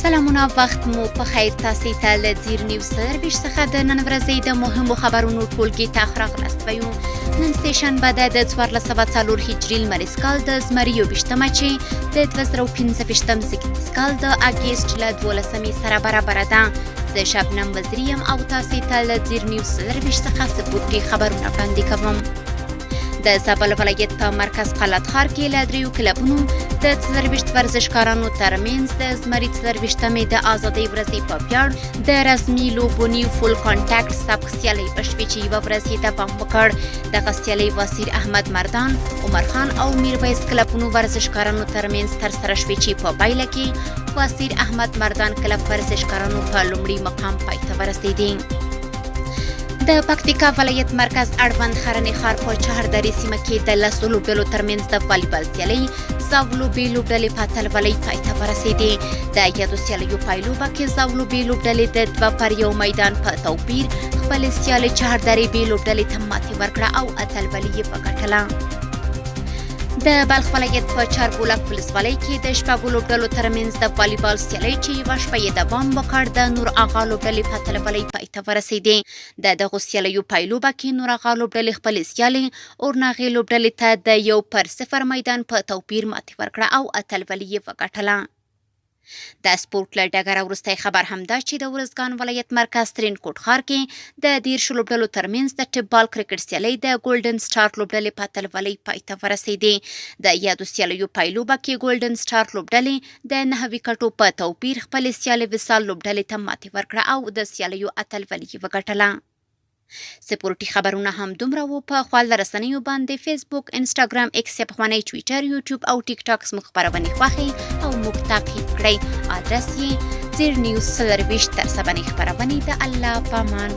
سلامونه، وخت مو په خیر. تاسو ته له ځیر نیوز 24 څخه د نن ورځې د مهمو خبرونو ټولګې ته ښه راغلاست وایو. نن سه شنبه ده، د 1404 هجري لمریز کال د زمري 21مه، چې د 2025 زېږدیز کال د اګست له 12مې سره برابره ده. زه شبنم وزیري یم او تاسو ته له ځیر نیوز 24 څخه سپورټي خبرونه وړاندې کوم. د زابل ولایت په مرکز قلات ښار کې له دریو کلبونو د 24 ورزشکارانو ترمنځ د زمري 24مې د ازادۍ ورځې په ویاړ د رسمي لوبو نیو فول کانټاکټ سبک سیالۍ وشوې، چې یوه ورځ یې دوام وکړ. دغه سیالۍ وزیر احمد مردان، عمر خان او میرویس کلبونو ورزشکارانو ترمنځ ترسره شوې، چې په پایله کې وزیر احمد مردان کلب ورزشکارانو په لومړي مقام پای ته ورسېدې. د پکتیکا ولایت مرکز اړوند ښرنې ښار په چهاردرې سیمه کې د لسو لوبډلو ترمنځ د والیبال سیالۍ زاولوبې لوبډلې په اتلولۍ پای ته ورسېدې. د یادو سیالیو پایلوبه کې زاولوبې لوبډلې د 2 پر 1 میدان په توپیر خپلې سیالې چهاردرې بې لوبډلې ته ماتې ورکړه او اتلولي یې وګټله. د بلخ ولایت په چاربولک ولسوالۍ کې د شپږو لوبډلو ترمنځ د والیبال سیالۍ، چې یوه شپه یې دوام وکړ، د نور اغا لوبډلې په اتلولۍ پای ته ورسېدې. د دغو سیالیو پایلوبه کې نور اغا لوبډلې خپلې سیالې اورناغې لوبډلې ته د 1 پر 0 میدان په توپیر ماتې ورکړه او اتلولي یې وګټله. د سپورت له ډګره وروستی خبر هم دا چې د ارزګان ولایت مرکز ترینکوټ ښار کې د 30 لوبډلو ترمنځ د ټپ بال کرکټ سیالۍ د ګولډن سټار لوبډلې په اتلولۍ پای ته ورسېدې. د یادو سیالیو پایلوبه کې ګولډن سټار لوبډلې د 9 ویکټو په توپیر خپلې سیالې وصال لوبډلې ته ماتې ورکړه او د سیالیو اتلولي یې وګټله. سپورټي خبرونه هم دومره وو. په خواله رسنیو باندې فیسبوک، انسټاګرام، ایکس یا پخوانی ټویټر، یوټیوب او ټیک ټاک زموږ خپرونې خوښې او موږ تعقیب کړئ. آدرس یې زیر نیوز 24. تر سبنۍ خپرونې د الله پامان.